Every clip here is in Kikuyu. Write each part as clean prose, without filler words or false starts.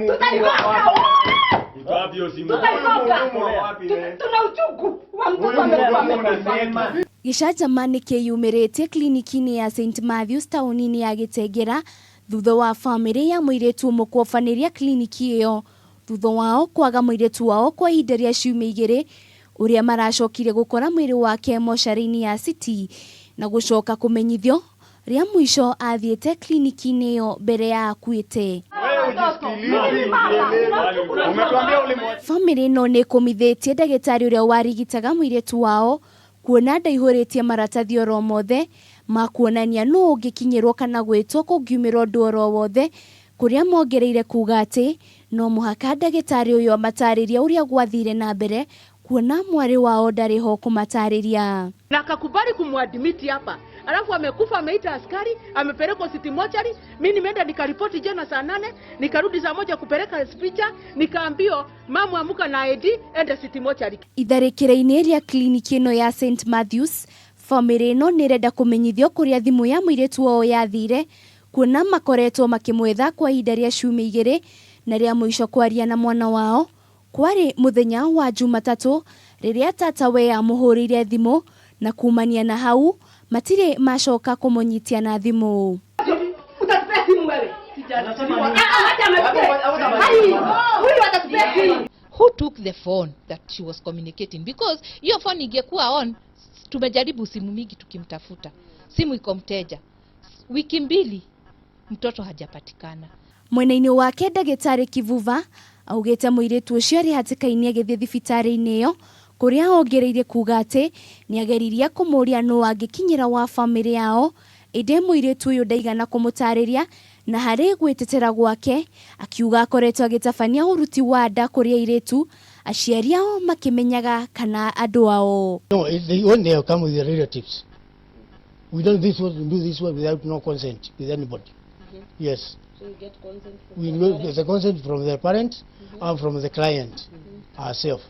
Tutaigonga. Iko simu? Tuna uchungu wa mtoto amekuwa amekufa. Gĩcanjama nĩ kĩyumĩrĩtie kliniki-inĩ ya St Matthews taũni-inĩ ya Gĩtengera thutha wa bamĩrĩ ya mũirĩtu ũmwe kũobanĩria kliniki ĩyo thutha wao kwaga mũirĩtu wao kwa ihinda rĩa ciumia igĩrĩ ũrĩa maracokire gũkora mwĩrĩ wake mocarĩ-inĩ ya City na gũcoka kũmenyithio rĩa mũico athiĩte kliniki-inĩ ĩyo mbere ya akuĩte. Bamĩrĩ ĩno nĩ ĩkũmithĩtie ndagĩtarĩ ũrĩa warigitaga mũirĩtu wao kuona ndaihũrĩtie maratathi oro mothe ma kuonania nũ ũngĩkinyĩrwo kana gwĩtwo kũngiumĩra ũndũ oro wothe kũrĩa mongereire kuga atĩ no mũhaka ndagĩtarĩ ũyũ amatarĩrie ũrĩa gwathire na mbere kuona mwarĩ wao ndarĩ ho kũmatarĩria. Na akakubali kumwadmit hapa, alafu amekufa, ameita askari, amepelekwa city mochari. Mi nimeenda nikaripoti jana saa 8, nikarudi saa 1 kupeleka picha, nikaambiwa mamu, amuka na ID ende city mochari. Itharĩkĩra-inĩ rĩa kliniki ĩno ya St Matthews, bamĩrĩ ĩno nĩ ĩrenda kũmenyithio kũrĩa thimũ ya mũirĩtu wao yathire kuona makoretwo makĩmwetha kwa ihinda rĩa ciumia igĩrĩ na rĩa mũico kwaria na mwana wao kwarĩ mũthenya wa Jumatatũ rĩrĩa tata we amũhũrĩire thimũ na kumania na hau matirĩ macoka kũmũnyitia na thimũ. Utatupea simu wewe. Ah, ah, acha ametupea. Hai, huyu atatupea simu. Who took the phone that she was communicating? Because hiyo phone ingekuwa on, tumejaribu simu mingi tukimtafuta, simu iko mteja, wiki 2 mtoto hajapatikana. Mwena-inĩ wake ndagĩtarĩ Kivuva augĩte mũirĩtu ũcio arĩ hatĩka-inĩ agĩthiĩ thibitarĩ-inĩ ĩyo kũrĩa ongereire kuga atĩ nĩageririe kũmũria nũ angĩkinyĩra wa bamĩrĩ yao ĩndĩ mũirĩtu ũyũ ndaigana kũmũtarĩria na harĩ gwĩtetera gwake akiuga akoretwo agĩtabania ũruti wa nda kũrĩ airĩtu aciari ao makĩmenyaga kana andũ ao. No, they only have come with their relatives. We don't this one, do this one without no consent with anybody. Yes. So you get consent from We the know parents? the consent from the parents and from the client herself.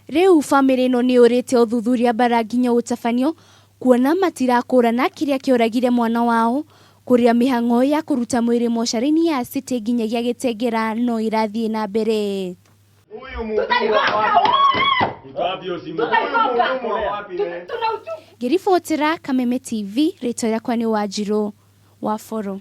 Rĩu bamĩrĩ ĩno nĩ yũrĩte ũthuthuria bara nginya ũtabanio kuona matirakũrana kĩrĩa kĩoragire mwana wao kũrĩa mĩhang'o ya kũruta mwĩrĩ mocarĩ-inĩ ya City nginyagia Gĩtengera no ĩrathiĩ na mbere. Iko simu? Tutaigonga. Tuna uchungu. Ngĩribotera Kameme TV, rĩtwa rĩakwa nĩ Wanjirũ wa Boro.